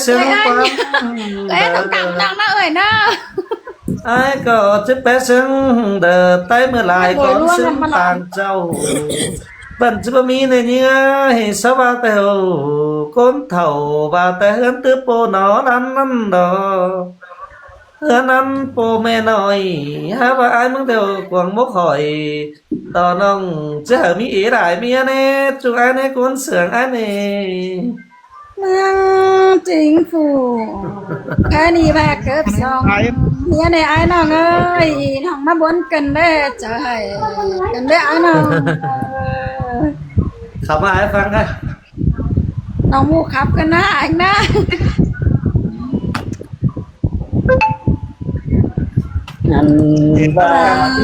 ເຊິ່ງຄວາມເດີ ເອີຍ ເອີຍ ຕ້ອງດັງໆນະເອີຍເນາະ ອ້າຍກໍຈະໄປເຊິ່ງເດີ ໃຕ້ເມື່ອຫຼາຍກ່ອນເຊິ່ງຕ່າງເຈົ້າ ເພິ່ນຈະບໍ່ມີໃນເນື້ອໃຫ້ສະວ່າແຕ່ໂຫ ຄົນເຖົ້າວ່າແຕ່ເຮືອນຕື້ໂປໜໍນັ້ນນັ້ນດອກ ເຮືອນນັ້ນໂປແມ່ນ້ອຍ ຫາວ່າອ້າຍເມືອງແຖວກວາງບໍ່ຄ່ອຍ ຕໍ່ນ້ອງຈະໃຫ້ມີເອຫຼາຍເມຍແດ່ ຈຸອ້າຍແດ່ ຄົນເຊື່ອງອ້າຍແດ່. ເມືອງຈິງຟູ ແຄ່ນີ້ແບກເກີບສອງ ເມຍໃນອ້າຍນ້ອງເອີຍ ນ້ອງມາບົນກັນເດີ້ ຈະໃຫ້ກັນເດີ້ອ້າຍນ້ອງ ເຂົ້າມາໃຫ້ຟັງເດີ້ ນ້ອງໝູ່ຂັບກັນນະອ້າຍນະ. ອັນວ່າ ເອີ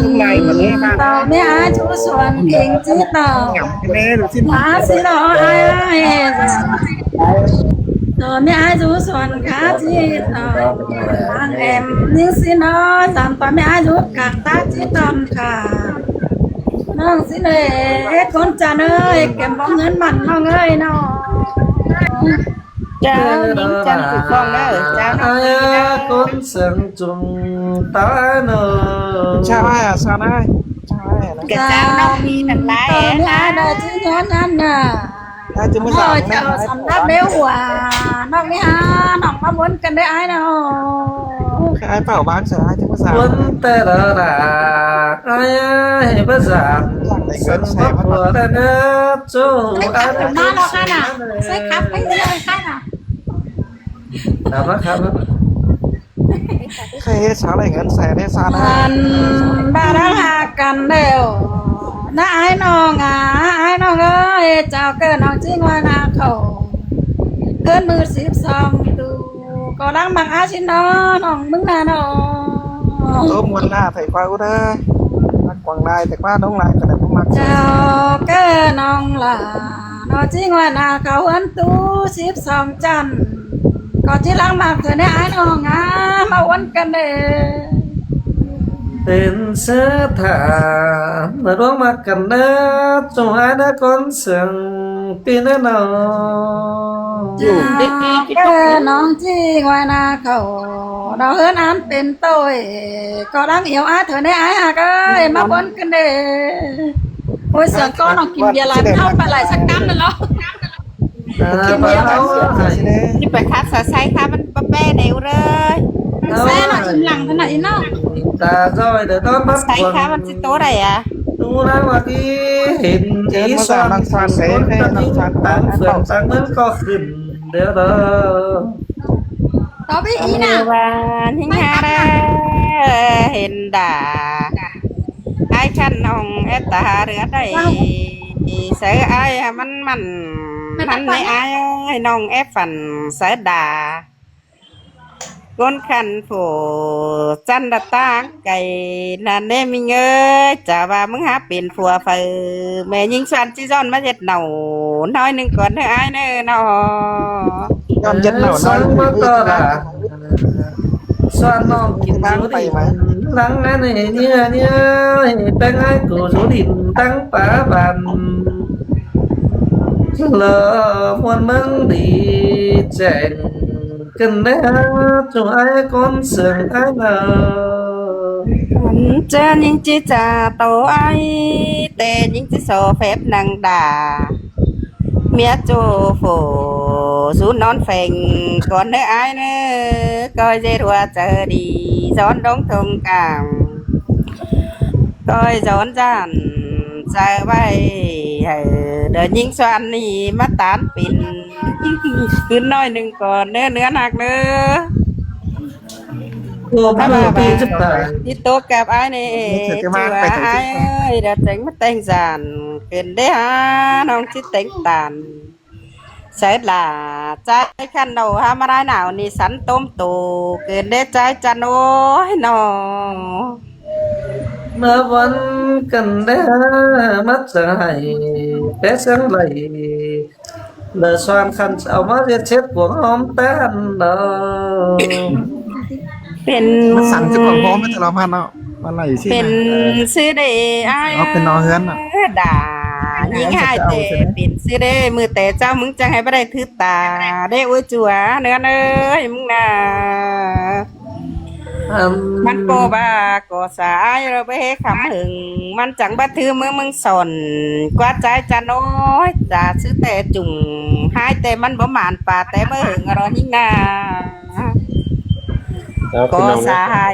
ແມ່ອາຈຸສວນເກັ່ງຈິຕອ ຫາຊິເນາະອ້າຍ ເອີ ແມ່ອາຈຸສວນຂາຈິຕອ ທາງແອມຍິງຊິເນາະ ສາມຕອນແມ່ອາຍຸກາກຕາຈິຕອນຂາ ນ້ອງຊິເນເຮັດຄົນຈະເນີເກັບບໍ່ເງິນມັນນ້ອງເອີຍເນາະ. ເຈົ້າຍິງຈັນຖືກຕ້ອງເດີ ເຈົ້ານ້ອງ ຄົນເຊິ່ງຈຸງຕາເນີ ຊາວອ້າຍ ຊາວນາຍ ຊາວອ້າຍນະ ກະເຈົ້ານ້ອງມີທັງຫຼາຍ ຕອນນີ້ອ້າຍໄດ້ຈິຍ້ອນນັ້ນນະ ອ້າຍຈະມາສາມ ເຈົ້າສຳລັບແມ່ຫົວ ນ້ອງນີ້ຫາ ນ້ອງມາວົນກັນເດີອ້າຍເນາະ ອ້າຍເປົ່າບ້ານຊາຍ ອ້າຍຈະມາສາມ ວົນແຕ່ລະລາ ອ້າຍເອີຍ ພາສາ ສັນພະຜົວແຕ່ເນີ ໂຈ ເອີຍ ອ້າຍ ມາແລ້ວຄ່ະນະ ໃສ່ຂັບໄປເລື້ອຍຄ່ະນະ ຄັບ ຄັບ ໃຄເຮັດສາໄດ້ເງິນແສນເຮັດສາໄດ້ ອັນ ບາດເຮົາຮັກກັນແລ້ວນະອ້າຍນ້ອງ ອາ ອ້າຍນ້ອງເອີຍ ເຈົ້າເກີດນ້ອງຈິງວ່ານາເຂົາ ເກີດມື້ສິບສອງຕຸ ກໍລັງມັກອາຊິນອ ນ້ອງມຶງນານ້ອງ ໂອ້ ມ່ວນໜ້າໄທກວ່າອຸເດີ ມັກກວາງຫຼາຍ ແຕ່ກວ່າດົງຫຼາຍ ກໍໄດ້ບໍ່ມັກ ເຈົ້າເກີດນ້ອງຫຼາ ນ້ອງຈິງວ່ານາເຂົາເຮືອນຕູ້ສິບສອງຈັນ ກໍທີ່ຫຼັງມັກເທື່ອໃດອ້າຍນ້ອງອາ ມາວົນກັນເດ້ ເປັນເສດຖາ ມາລວມມັກກັນເດີ ຈົ່ງອ້າຍນະ ກ່ອນເຊິ່ງ ປີແນ່ນອນ ເກີດນ້ອງຈິງວ່ານາເຂົາ ດອກເຮືອນອັນເປັນໂຕຍ ກໍລັງອຽວອາເທື່ອໃດອ້າຍຮັກເອີຍ ມາວົນກັນເດ້ ໂອ້ຍ ສຽງກ້ອນນ້ອງກິນເບຍຫຼາຍ ເຮົາໄປຫຼາຍສັກກຳນັ້ນເນາະ ເອີ ກິນເບຍຫຼາຍ ຊິໄປຄັດສາໄຊຄ່ະ ມັນບໍ່ແປ້ແນວເລີຍ ແຊະໜ້ອຍ ອີ່ຫຼັງເທົ່ານັ້ນອີ່ເນາະ ຕາຈ້ອຍເດີ ຕອນບັດ ໃສ່ຄ່ະ ມັນຊິໂຕໃດອະ ດູນະວ່າທີ່ເຫັນ ເຈີມາສາມ ນັກສານເດ້ ນັກສານ ຕ່າງເມືອງຕ່າງເມືອງກໍຂຶ້ນເດີ ຕໍ່ໄປອີ່ນະ ວ່າຍິງຫາເດີ ເຫັນດາ ອ້າຍຄັນນ້ອງແອດຕາເຫຼືອໃດ ໃສ່ອ້າຍມັນມັນ ມັນໃນອ້າຍ ນ້ອງແອບຝັນ ໃສ່ດາ ກົ້ນຄັນຜູ້ຈັນລະຕາໄກ ນັ້ນເດ້ມິງເອີຍ ຈະວ່າມຶງຫາເປັນຜົວໃຜ ແມ່ຍິງຊວນຊິຊ້ອນມາເຮັດເນົ່າ ໜ້ອຍໜຶ່ງກ່ອນເດີອ້າຍເດີເນາະ ຍ້ອນເຮັດເນົ່າ ນ້ອຍໜຶ່ງ ສອນນ້ອງກິນຢູ່ດິນ ຫຼັງອັນໃຫ້ເຍືອເຍືອ ແປງໃຫ້ກູຢູ່ດິນຕັ້ງປາບັນ ລະມ່ວນເມືອງດີແຈ້ງ ຂຶ້ນແລ້ວຈຸອ້າຍ ຄົນເຊື່ອງອ້າຍເອີ ເຈີຍິງຈິຈາໂຕອ້າຍ ແຕ່ຍິງຈິໂສເຟບນັງດາ ເມຍໂຈໂຟ ສູນອນແຟງກ່ອນເດີອ້າຍເດີ ກອຍເຈຕົວເຈີດີ ສອນດົງທົ່ງກາງ ກອຍສອນຈານ ໃຈໄວ້ໃຫ້ເດີຍິງຊວນນີ້ມາຕານປິ່ນ ຄືນໜ້ອຍໜຶ່ງກ່ອນເດີເໜືອໜັກເດີ ໂອ້ ມາເດີ ປີຈະຕາຍ ຕິດໂຕກັບອ້າຍນີ້ ຈື່ວ່າອ້າຍເດີເຈັງມາແຕ່ງສານ ຂຶ້ນເດ້ຫານ້ອງຊິແຕ່ງຕານ ໃສລະ ໃຈຄັນເຮົາຫາມາໄດ້ໜາວນີ້ສັນຕົມໂຕ ເກີນເດໃຈຈັນໂອ້ຍໜໍ ມາວັນກັນແດ່ ມາຈະໃຫ້ແປເຊິ່ງໄຫຼ ເລີສວນຄັນຈະເອົາມາເຮັດເຊັດກວງຫອມແຕນດອກ ເປັນ ມັນສັນຈະກວງຫອມແຕ່ລະພັນເນາະ ມາໄຫຼຊິ ເປັນຊື່ເດອ້າຍ ເອົາເປັນນອເຮືອນເນາະ ດາ ຍິງຮ້າຍແຕ່ເປັນຊື່ເດ້ ມື້ແຕ່ເຊົ້າມຶງຈັ່ງໃຫ້ບໍ່ໄດ້ຖືຕາເດ້ ໂອ້ຍ ຈົວເໜືອນເອີຍ ມຶງນະ. ອືມ ມັນບໍ່ວ່າກໍສາຍ ລະເວຄຳຫຶງ ມັນຈັ່ງບໍ່ຖືມືມຶງສອນ ກວ່າໃຈຈະນ້ອຍ ຈາຊື່ແຕ່ຈຸ່ງ ຮ້າຍແຕ່ມັນບໍ່ໝານ ປາແຕ່ເບິ່ງ ລະຍິງນະ. ກໍສາຍ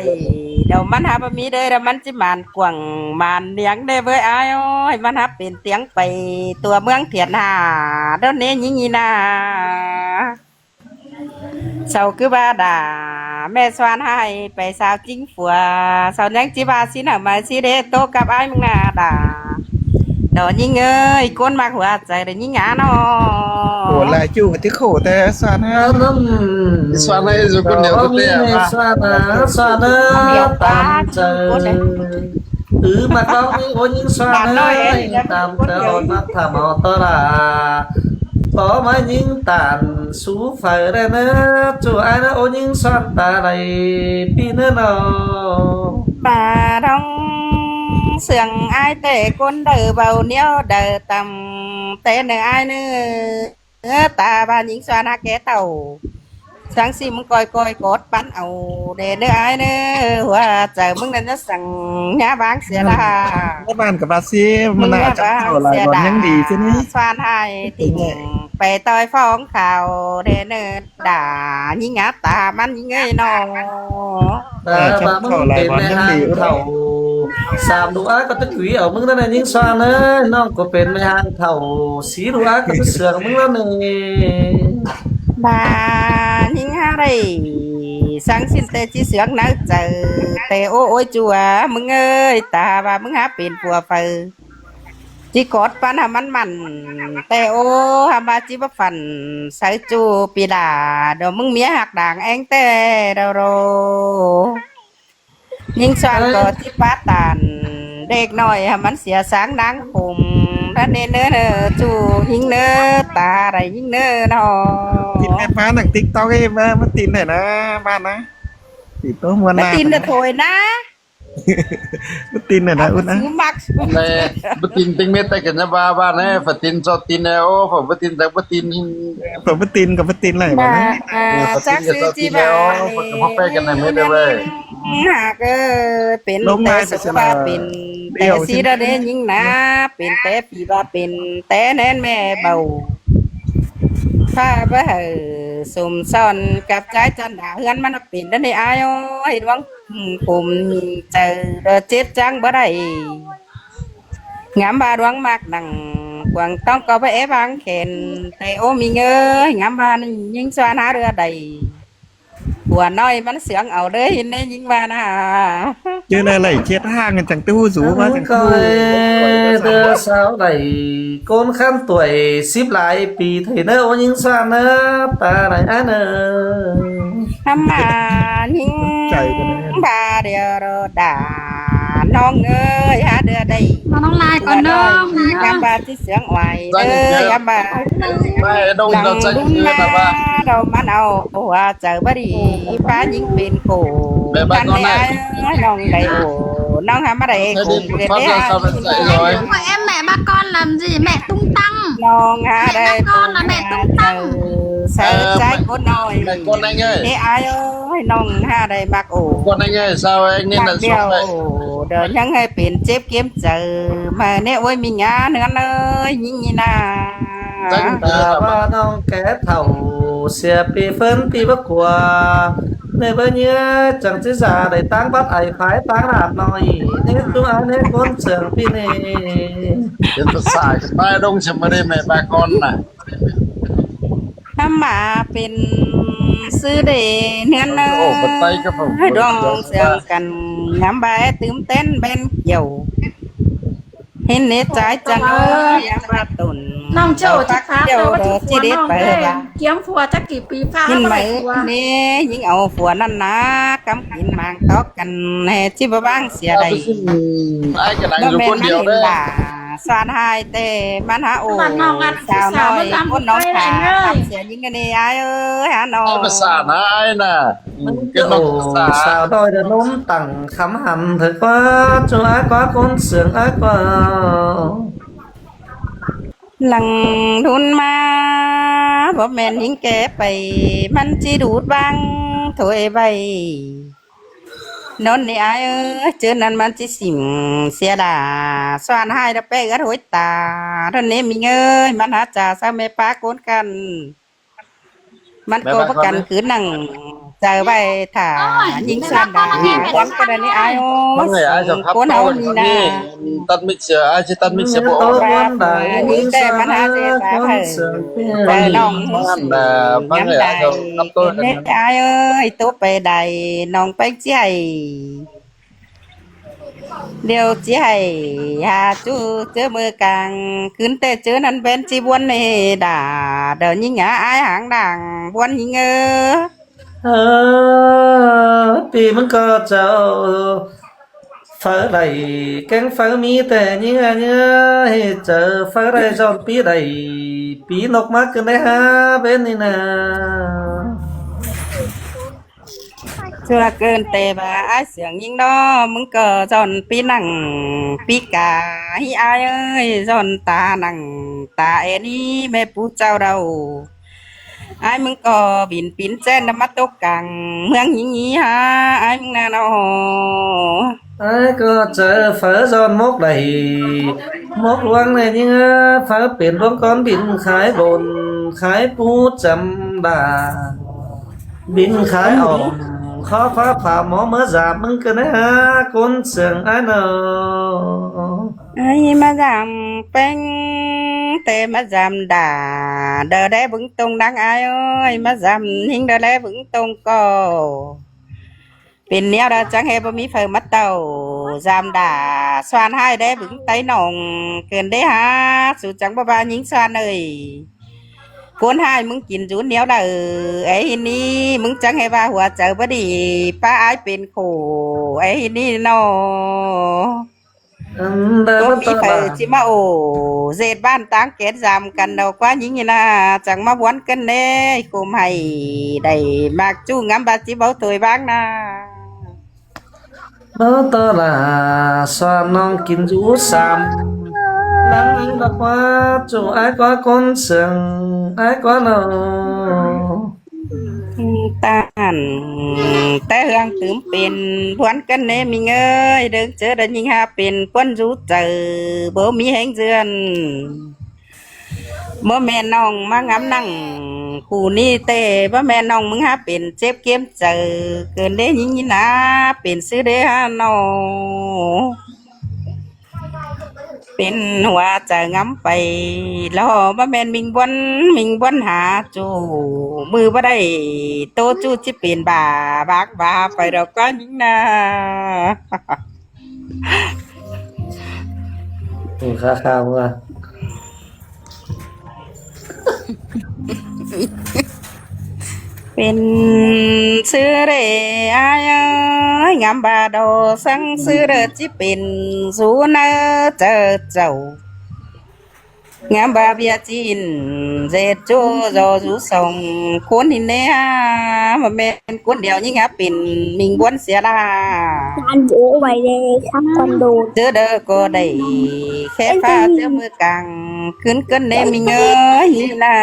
ດຽວມັນຫາບໍ່ມີເດີ ລະມັນຊິໝານກວ້າງ ໝານຫຼຽງເດ້ເວີຍອ້າຍເອີຍ ມັນຫາເປັນຕຽງໄປຕົວເມືອງທຽນຫາ ດອນເນຍິງອີນາ. ເຊົາຄືວ່າດາ ແມ່ສວນໃຫ້ໄປສາວຈິງ ຜົວ ເຊົາຍັງຊິວ່າຊິນຳມາຊິເດໂຕກັບອ້າຍມຶງນາດາ ດອນຍິງເອີຍ ຄົນມັກຫົວໃຈໄດ້ຍິງອານໍ. ໂອ້ ຫຼາຍຈຸກະຕິໂຄແຕ່ສວນໃຫ້ ສວນໃຫ້ຢູ່ຄົນດຽວແຕ່ວ່າ ສວນເອີຍ ສວນເອີຍ ຕາມໃຈ ຄືມາຕ້ອງມີໂອຍິງສວນເອີຍ ຕາມເຈົ້າມັກຖ້າເມົາຕະລາ ຕໍ່ມາຍິງຕານ ຊູໄຟແດ່ເນີ ຈູອ້າຍນະ ໂອຍິງສອນຕາໄດ້ປີເນີນໍ. ມາດອງເຊື່ອງອ້າຍແຕ່ຄົນໃດເວົ້າແນວໃດຕຳແຕ່ເນີອ້າຍເນີ ຕາວ່າຍິງສວນຫາແກ່ເຕົ້າ ສັງຊິມງກອຍໆ ກອດປັນເອົາແດ່ເນີອ້າຍເນີ ຫົວໃຈມຶງນັ້ນຈະສັງຍາບາງເສຍດາ ແມ່ບ້ານກໍວ່າຊິ ມັນໜ້າຈະເຂົ້າຫຼາຍບ່ອນຍັງດີຊິນີ້ ສວນຫາຍຕິງ ໄປຕ່ອຍຟ້ອງຂ່າວແດ່ເນີດາ ຍິງຫາຕາມັນຍິງເອີຍນໍ. ເອີ ວ່າມຶງເປັນແມ່ຮ້າງເຖົ້າ ສາມດູອາກໍຕະກຸຍເອົາມຶງນັ້ນນະ ຍິງສວນເອີຍ ນ້ອງກໍເປັນແມ່ຮ້າງເຖົ້າ ສີ່ດູອາກໍໄປເຊື່ອງມຶງແລ້ວນີ້ ບາຍິງຫາໄດ້ ສັງສິນແຕ່ຊິເຊື່ອງໜ້າໃຈ ແຕ່ໂອ້ໂອ້ຍຈົວ ມຶງເອີຍ ຕາວ່າມຶງຫາເປັນຜົວໄຟ ຊິກອດປັນໃຫ້ມັນໝັ້ນ ແຕ່ໂອ້ ຫາວ່າຊິບໍ່ຝັນໃສ່ຈູປີດາ ດອກມຶງເມຍຮັກດ່າງແອງແຕ່ດາໂລ ຍິງສວນກໍຊິປາຕານເດັກນ້ອຍ ໃຫ້ມັນເສຍສາງນາງຄຸມ ນັ້ນເນີ ຈູຍິງເນີ ຕາໄດ້ຍິງເນີເນາະ ຕິນແມ່ບ້ານ ນັ່ງຕິກຕອກ ເອີ ມາ ມາຕິນໃຫ້ນະ ບ້ານນະ ຕິດໂຕມ່ວນນະ ຕິນນະ ໂຖຍນະ. ບໍ່ຕິນນະ ອຸນນະ ແມ່ບໍ່ຕິນ ຕິງເມັດແຕ່ກັນນະ ວ່າວ່າແນ່ ຝາຕິນຊອດຕິນແນ່ ໂອ້ ຝາບໍ່ຕິນແຕ່ບໍ່ຕິນ ເອີ ຝາບໍ່ຕິນກໍບໍ່ຕິນໄຫຼ ວ່ານະ ເອີ ຝາຕິນກໍຊອດຕິນແນ່ ໂອ້ ເຂົາກໍບໍ່ແປກັນໃນເມັດເດ້ເວີຍ ຫາກເອີ ເປັນແຕ່ສຸຂະບາບເປັນແຕ່ສີດາເດຍິງນາ ເປັນແຕ່ຜີບາເປັນແຕ່ແນນແມ່ເບົາ ພາບໍ່ໃຫ້ສົມຊ້ອນກັບໃຈຈັນດາ ເຮືອນມັນເປັນດາເດອ້າຍເອີຍ ດວງ ອືມ ຜົມໃຈເດີເຈັດຈັງບໍ່ໄດ້ ງາມວ່າດວງມັກນັ່ງ ກວາງຕ້ອງກໍບໍ່ແອບາງແຂນ ແຕ່ໂອມີເງີຍ ງາມວ່າຍິງສວນຫາເຮືອໃດ ຜົວນ້ອຍມັນເຊື່ອງເອົາເດີ ເຫັນແນ່ຍິງວ່ານະ ເຈີແລ້ວໄລ່ເຂດຫ່າງກັນ ຈັ່ງຕູ້ສູວ່າຈັ່ງ ເດີສາວໃດ ໂກນຄັນຕົວຍສິບຫຼາຍປີ ໄທເນີໂອຍິງສວນເນີ ຕາໄດ້ອາເນີ ທຳມາຍິງ ໃຈກັນແນ່ ບາດຽວໂລດາ ນ້ອງເອີຍ ຫາເດືອໄດ້ ມານ້ອງລາຍກ່ອນເດີ ຍາມບາດຊິເສຍງໄວເດີ ຍາມບາດ ໄປດົງເຈົ້າໃຈເດີ ແບບວ່າ ເຮົາມັນເອົາຫົວໃຈບໍ່ດີ ພາຍິງເປັນໂກ ແມ່ບ້ານນ້ອງນາຍ ນ້ອງໄດ້ໂອ ນ້ອງຫາມາໄດ້ໂກ ເປັນເດ້ ພາໃຈລອຍ ແມ່ບ້ານກ່ອນລຳຊິ ແມ່ຕຸ້ງຕັ້ງ ນ້ອງຫາໄດ້ ແມ່ບ້ານກ່ອນລະ ແມ່ຕຸ້ງຕັ້ງ ໃສ່ໃຈຄົນນ້ອຍ ແມ່ກ່ອນໄດ້ເງີຍ ເອີ ອ້າຍເອີຍ ນ້ອງຫາໄດ້ມັກໂອ ກ່ອນໄດ້ເງີຍ ຊາວເອງນີ້ນະ ສວຍ ໂອ ດຽວຍັງໃຫ້ເປັນເຈັບເກັມໃຈ ມາແນ່ໂອຍ ມີງານເຮືອນເອີຍ ຍິງອີນາ ແຕ່ວ່ານ້ອງແກ່ເຖົ້າ ເສຍປີເຟີນປີບໍ່ກວ່າ ໃນເບິ່ງເຍ ຈັ່ງຊິສາໄດ້ຕາງບັດໄອພາຍຕາງຫຼາດນ້ອຍ ໃນຕົວໃນຄົນເຊື່ອງປີນີ້ ເປັນພາສາກັນໄປດົງຊະມະເດ ແມ່ບາກອນນະ ທຳມາເປັນຊື່ເດ ເຮືອນເອີຍ ດວງເຊື່ອງກັນ ຍາມບາຍຕື່ມເຕັ້ນແບນກ່ຽວ ເຫັນເນຈາຍຈັນເອີຍ ວ່າຕົນ ນ້ອງເຈົ້າ ເຈົ້າ ຊິພາ ເຈົ້າ ເຈົ້າ ຊິໄດ້ໄປ ວ່າ ກຽມຜົວຈັກກີ່ປີ ພາ ເຫັນໄໝ ເຮົາໄປຜົວ ເນ ຍິງເອົາຜົວນັ້ນນາ ກຳກິນໝາງຕອກກັນ ແຮ່ຊິບໍ່ວາງເສຍໄດ້ ອ້າຍກໍນັ່ງຢູ່ຄົນດຽວເດີ ສານຫາຍແຕ່ມັນຫາໂອ ສາວນ້ອຍຄົນໜອງຂາ ເສຍຍິງກັນເອ ອ້າຍເອີຍ ຫານ້ອງ ພາສານຫາອ້າຍນະ ອືມ ເປັນນ້ອງສາວ ສາວດອຍດະນົມຕັ້ງຄຳຫຳເຖິງວ່າ ຈູອາກວ່າຄົນເຊື່ອງອາກວ່າ ຫຼັງລຸນມາ ບໍ່ແມ່ນຍິງແກ່ໄປ ມັນຊິດູດຫວັງຖ້ວຍໄວ້ ນົນນີ້ອ້າຍເອີຍ ເຈີນັ້ນມັນຊິສິງເສຍດາ ສວນຫາຍດອກແປ້ເອື້ອນໂຫຍຕາ ນັ້ນນີ້ມິງເອີຍ ມັນຫາຈາສາວແມ່ປ້າໂກນກັນ ມັນກໍປະກັນຄືໜັງໃຈໄວ້ຖ້າຍິງຊາດດາ ຄວາມກໍໄດ້ນີ້ອ້າຍໂອ້ຍ ຄົນເຮົານີ້ນະ ຕັດມິກເສຍ ອ້າຍຊິຕັດມິກເສຍບໍ່ອອກ ຍິງແຕ່ມັນຫາເສຍດາ ເອີ ນ້ອງຮູ້ສຶກຍາມໃດ ອ້າຍເອີຍ ໂຕໄປໃດ ນ້ອງໄປໃຈ ດຽວຊິໃຫ້ຫາຈູເຈີເມືອກາງ ຄືນແຕ່ເຈີນັ້ນແວ່ນຊິບວນເນດາ ດຽວຍິງຫາອ້າຍຫາງດ່າງບວນຍິງເອີ ເອີ ປີມັນກໍເຈົ້າ ເຝີໄດ້ແກງເຝີມີແຕ່ເຍືອເຍືອ ເຮັດໃຈເຝີໄດ້ຍ້ອນປີໃດ ປີນົກມາເກີນໄດ້ຫາເວັນນີ້ນາ. ຊົ່ວເກີນແຕ່ວ່າອ້າຍເສືອງຍິງເນາະ ມຶງກໍຍ້ອນປີນັງປີກາ ຮີອ້າຍເອີຍ ຍ້ອນຕານັງຕາແອນີ້ ແມ່ປູເຈົ້າເດົາ ອ້າຍມຶງກໍບິນປິນແຈ້ນນຳມາຕົກກາງເມືອງຍິງຮີຫາອ້າຍມຶງນາເນາະ. ອ້າຍກໍເຈີເຝີຍ້ອນມົກໄດ້ ມົກຫວັງໄດ້ເຍືອ ເຝີເປັນດວງກ້ອນບິນຂາຍບົນ ຂາຍປູຈຳດາ ບິນຂາຍອ່ອມ ຂໍຟ້າຜ່າໝໍເມືອຢາມ ມຶງກໍໄດ້ຫາຄົນເຊື່ອງອ້າຍເນາະ. ອ້າຍມາຢາມແປ້ງ ແຕ່ມາຢາມດາ ດາແລເບິ່ງຕົງນາງອ້າຍເອີຍ ມາຢາມຫິງດາແລເບິ່ງຕົງກໍ ເປັນແນວໃດຈັ່ງໃຫ້ບໍ່ມີໃຜມາເຕົ້າ ຢາມດາ ສວານຫາຍແດ່ບຶງໄຕໜອງ ເກີນໄດ້ຫາ ສູ່ຈັ່ງບໍ່ວ່າຍິງສວານເອີຍ ຄົນຫາຍມຶງກິນຢູ່ແນວໃດ ໄອ້ຫີນນີ້ ມຶງຈັ່ງໃຫ້ວ່າຫົວໃຈບໍ່ດີ ປ້າອ້າຍເປັນໂຄ ໄອ້ຫີນນີ້ເນາະ ອັນໃດບໍ່ມີໃຜຊິມາໂອ້ ເສດບ້ານຕ່າງແກນສາມກັນດອກ ກວ່າຍິງນີ້ນາ ຈັ່ງມາບວນກັນແດ່ ກົມໃຫ້ໄດ້ມັກຈູງາມບາດຊິເວົ້າໂຕຍບາງນາ ເວົ້າຕໍ່ລາ ສອນນ້ອງກິນຢູ່ສາມ ຫຼັງນີ້ດອກວ່າຈູອ້າຍກວ່າຄົນເຊິ່ງ ອ້າຍກວ່າເນາະ. ຕານ ແຕ່ເຮືອງຕື່ມເປັນ ບວນກັນແດ່ມິງເອີຍ ເດີງເຈີດະຍິງຫາເປັນ ປວນຢູ່ໃຈ ບໍ່ມີແຮງເຈື່ອນ ບໍ່ແມ່ນນ້ອງມາງາມນັ່ງຄູ່ນີ້ແຕ່ ບໍ່ແມ່ນນ້ອງມຶງຫາເປັນ ເຈັບເກມໃຈ ເກີນເດ້ຍິງນາ ເປັນຊື່ເດ້ຫານ້ອງ. ເປັນຫົວໃຈງຳໄປລໍ ບໍ່ແມ່ນມິງບວນ ມິງບວນຫາຈູ ມືບໍ່ໄດ້ໂຕຈູຊິເປັນບາບາກບາໄປດອກກວ່າຍິງນາ ເປັນຊື່ເດ້ອ້າຍເອີຍ ງາມບາດອກສັງຊື່ເດີ ຊິເປັນສູນເດີເຈົ້າ ງາມບາເບຍຈີນ ເຈັດໂຈໂຈສູສອງ ຄົນຫີນເນຫາ ບໍ່ແມ່ນຄົນດຽວຍິງຫາເປັນມິງບວນເສຍລາ ການໂອໄວ້ເດ້ ຄັກຄອນໂດ ເຈີເດີກໍໄດ້ ແຄ່ຟ້າເຈີເມືອກາງ ຄືນເກີນເນມິງເອີຍນາ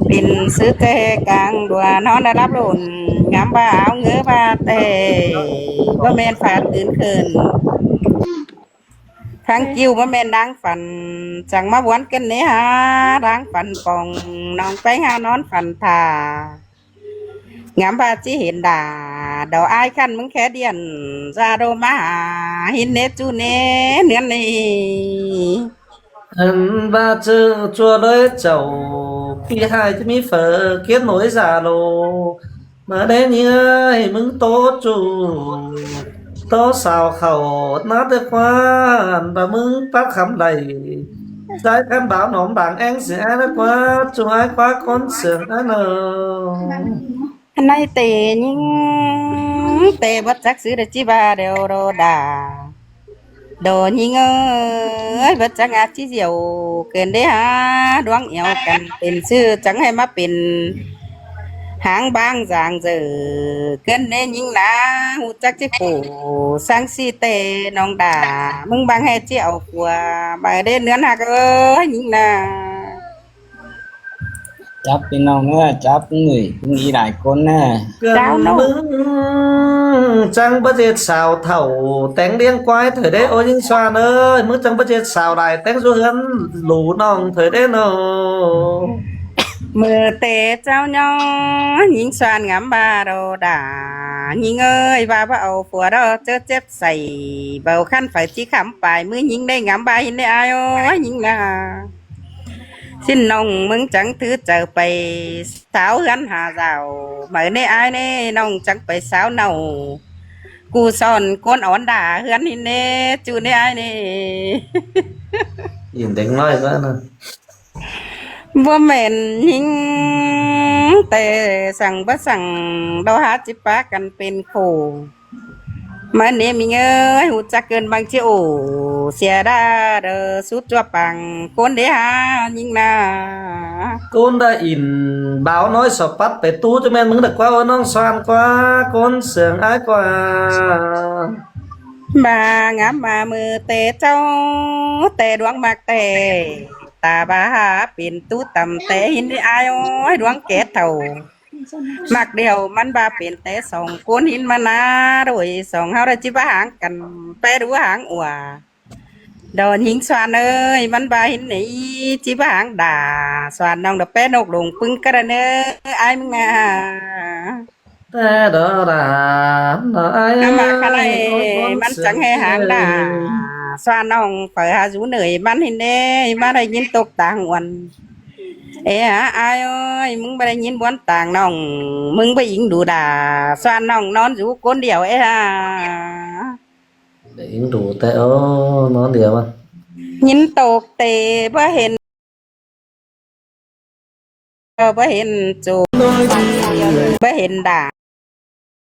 ເປັນຊື່ແຕ່ກາງດວນ ນອນໄດ້ລັບໂລນ ງາມບາເອົາເງືອບາແຕ່ ບໍ່ແມ່ນຟາດຕື່ນເຂີນ ທັງກິ້ວບໍ່ແມ່ນນາງຝັນ ຈັ່ງມາບວນກັນເນຫາ ນາງຝັນປ່ອງ ນ້ອງໄປຫານອນຝັນທ່າ ງາມວ່າຊິເຫັນດາ ດອກອ້າຍຄັນມຶງແຄ່ດຽນ ຈາໂດມາຫາ ເຫັນເນຈູເນເໜືອນນີ້ ເຫັນວ່າເຈີຈົວເລີຍເຈົ້າ ພີ່ຫາຍຈະມີເຝີ ກຽດໂໝຍສາໂລ ມາໄດ້ເນຍ ໃຫ້ມຶງໂຕຈູ ໂຕສາວເຂົ້ານາແຕ່ຄວານ ບາມຶງປັບຄຳໄດ້ ໃຊ້ຄຳບາວໜອມບາງແອງເສຍນາກວ່າ ຈູອ້າຍກວ່າຄົນເຊື່ອງອາເນີ ອັນໃດເຕຍິງ ແຕ່ບໍ່ຈັກຊື່ໄດ້ຈິວ່າແດວໂດດາ ໂດຍິງເອີຍ ບໍ່ຈັກອາດຊິສຽວ ເກີນໄດ້ຫາດວງອຽວກັນ ເປັນຊື່ຈັ່ງໃຫ້ມາເປັນ ທາງບາງຢ່າງເຈີ ເກີນເດ້ຍິງນາ ຮູ້ຈັກຊິປູສັງສີແຕ່ນ້ອງດາ ມຶງບາງແຮ່ຊິເອົາຜົວ ບາເດ້ເໜືອນຮັກເອີຍ ຍິງນາ. ຈັບພີ່ນ້ອງເອີຍ ຈັບເອີຍ ມີຫຼາຍຄົນນະ ເກີນເຈົ້າເນາະ ມຶງຈັ່ງບໍ່ເຈັດສາວເຖົ້າ ແຕ່ງລ້ຽງຄວາຍເຖີ້ເດ້ ໂອຍິງຊວານເອີຍ ມຶງຈັ່ງບໍ່ເຈັດສາວຫຼາຍ ແຕ່ງຢູ່ເຮືອນຫຼູນ້ອງເຖີ້ເດ້ເນາະ. ມື້ແຕ່ເຈົ້າຍ້ອງ ຍິງຊວານງາມບາໂດດາ ຍິງເອີຍ ວ່າບໍ່ເອົາຜົວດອກ ເຈີເຈັບໃສ່ ເບົາຄັນໄຟຊິຄຳປາຍ ມື້ຍິງໄດ້ງາມບາ ເຫັນໄດ້ອາຍ ໂອຍ ຍິງນາ. ຊິນນ້ອງ ມຶງຈັ່ງຖືເຈີໄປ ສາວເຮືອນຫາສາວ ໄໝເນອ້າຍເນ ນ້ອງຈັ່ງໄປສາວເນົ່າ ກູສອນກົນອ່ອນດ່າເຮືອນຫີນເນ ຈູເນອ້າຍເນ. ຍິງເດັກນ້ອຍກໍນະ ບໍ່ແມ່ນຍິງແຕ່ສັງບໍ່ສັງ ດອກຫາຈິປາກັນເປັນຄູ່ ມາເນມິງເອີຍ ຮູ້ຈັກເກີນບາງຈິໂອ ເສຍດາເດີ ສຸດຈົວປັງ ຄົນເດຫາຍິງນາ ຄົນດາອິນ ບ່າວນ້ອຍສະປັດໄປຕູ້ ຈະແມ່ນມຶງດາກວ່າ ໂອນ້ອງຊານກວ່າ ຄົນເສືອງອ້າຍກວ່າ. ບາງາມມາມືແຕ່ເຈົ້າ ແຕ່ດວງມັກແຕ່ ຕາບາຫາເປັນຕູ້ຕຳແຕ່ຫີນອ້າຍ ໂອຍ ດວງແກ່ເຖົ້າ ມັກດຽວມັນບາເປັນແຕ່ສອງ ໂກນຫີນມານາໂດຍສອງ ເຮົາໄດ້ຈິບຫາງກັນ ແປດູຫາງອົວ ດອນຍິງຊວານເອີຍ ມັນບາຫີນນີ້ ຈິບຫາງດາ ຊວານນ້ອງດອກແປນົກຫຼົງປຶງກະລະເນີ ອ້າຍມຶງນາ ແຕ່ດອດານອາຍ ນຳມາຄະໄລ ມັນຈັ່ງໃຫ້ຫາງດາ ຊວານນ້ອງໄປຫາຢູ່ເນີຍ ມັນຫີນເດ້ ມາໄດ້ຍິນຕົກຕາງອວນ ເອຫາອ້າຍເອີຍ ມຶງບໍ່ໄດ້ຍິນບວນຕາງນ້ອງ ມຶງບໍ່ອິງດູດາ ສວນນ້ອງນອນຢູ່ຄົນດຽວເອຫາ ໄດ້ອິງດູແຕ່ ໂອ ນອນດຽວມັນ ຍິນໂຕກເຕບໍ່ເຫັນ ບໍ່ເຫັນໂຈ ບໍ່ເຫັນດາ